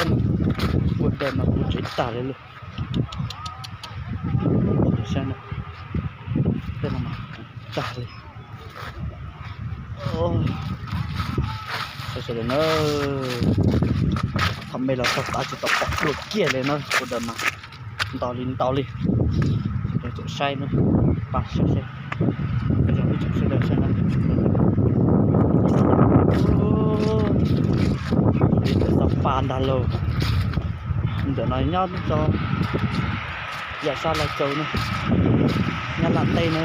Ua daws mas kuv tsev tag li lawm. Saib na, tej no mas tag li. Sawv daws na, thaum me los txog tav tsis tau pom dua kiag li na, ua daws mas ntau li ntau li. Sawv daws tseem saib na, pab saib seb, peb cov ib tsoom sawv daws saib na. Li txog pas ntag lauj. Ntawm no nyob rau yam sab Laj Cau na, nyob Laj Teb na,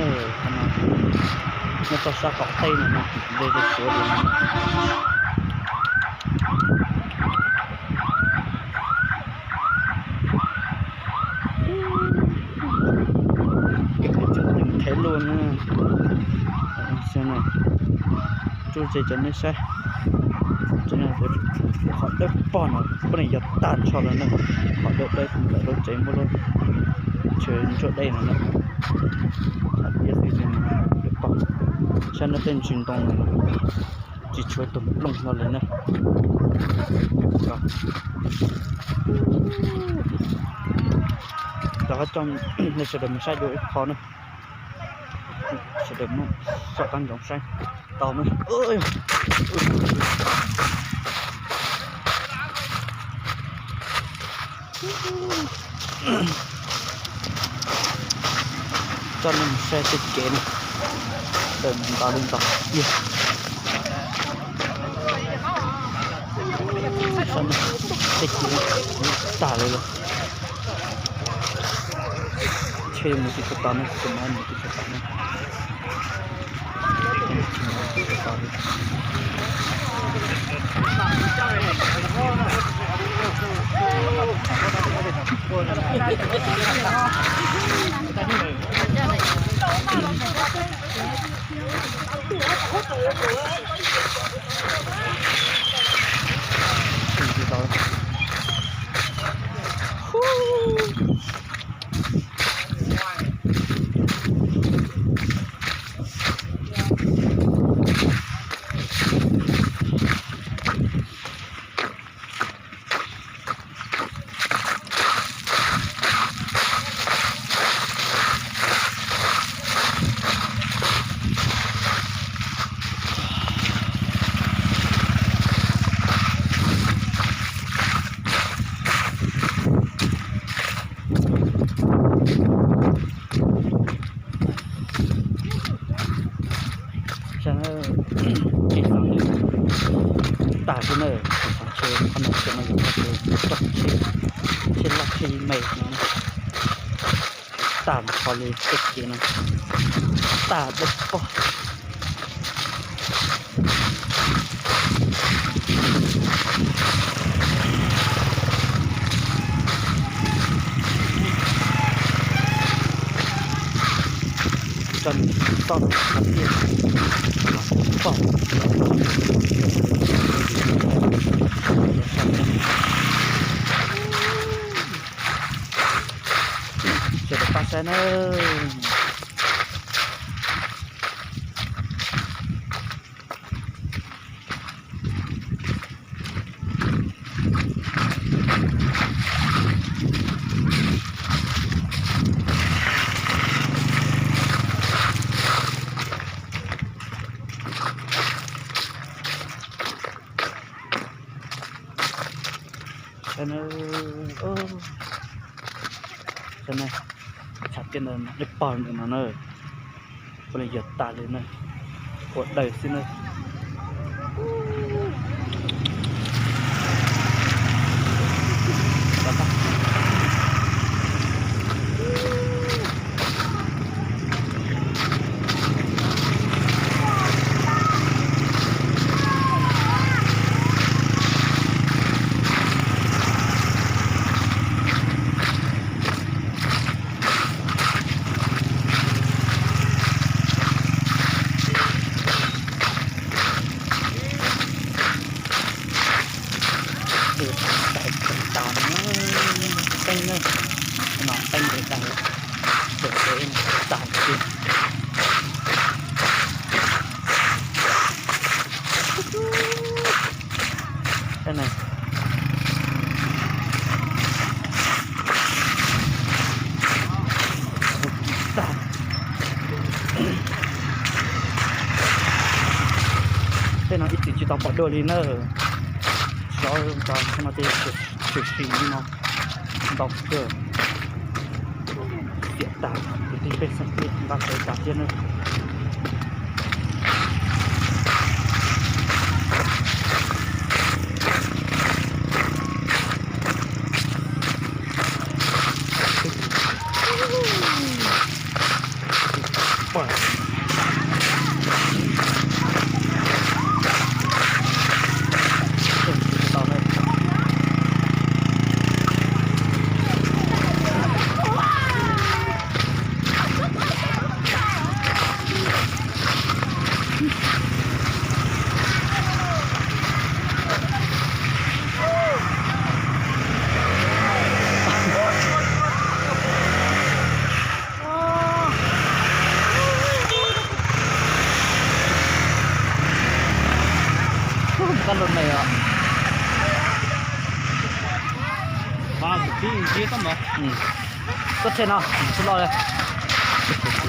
nyob rau sab qaum teb no na, de zej Suav li no. Kev pem tseem teem thev luaj na. Tsuj ces cov nej saib, qhov dawb paug no puav leej yog tag nrho lawm na. Qhov dawb dawb ntawm lub tsev muaj lub chaw ntsuab dej no na. Qhov tiaj xwb ces dawb paug. Saib no tej ntsis ntoo no tsis tshuav tus nplooj no lawm na. Rov qab coj nej sawv daws mus saib dua ib qho na. Sawv daws muab soj qab ntsoov saib tau na. Coj nej mus saib tej kev no, tawm ntau li ntau tiag. Tej kev tag li lawm. Tsheb mus tsis tshua tau ne, tus no mus tsis tshua tau ne. Tag xwb na, tsheb qhov no tsheb no yog qhov tsheb, tsheb loj tsheb me no. Tag nrho li tej kev no, tag dawb paug. Tso toj no tiag, pom. Sawv daws pab saib nawb. Saib na, saib na, tshav tiaj ntawd dawb paug ntawm no na, puav leej yog tas li na, ua daws xwb na. Tus tais tseem tas no, teeb na, no teeb tus tais, tus tais tas tiag. Saib na, Dua li na, zov tau no ces tshwm sim li no ntau kawg. Tiam tas, kwv tij pej xeem nqa tau tas thiab na. Koj los me os. Koj tseg no, tsis loj li.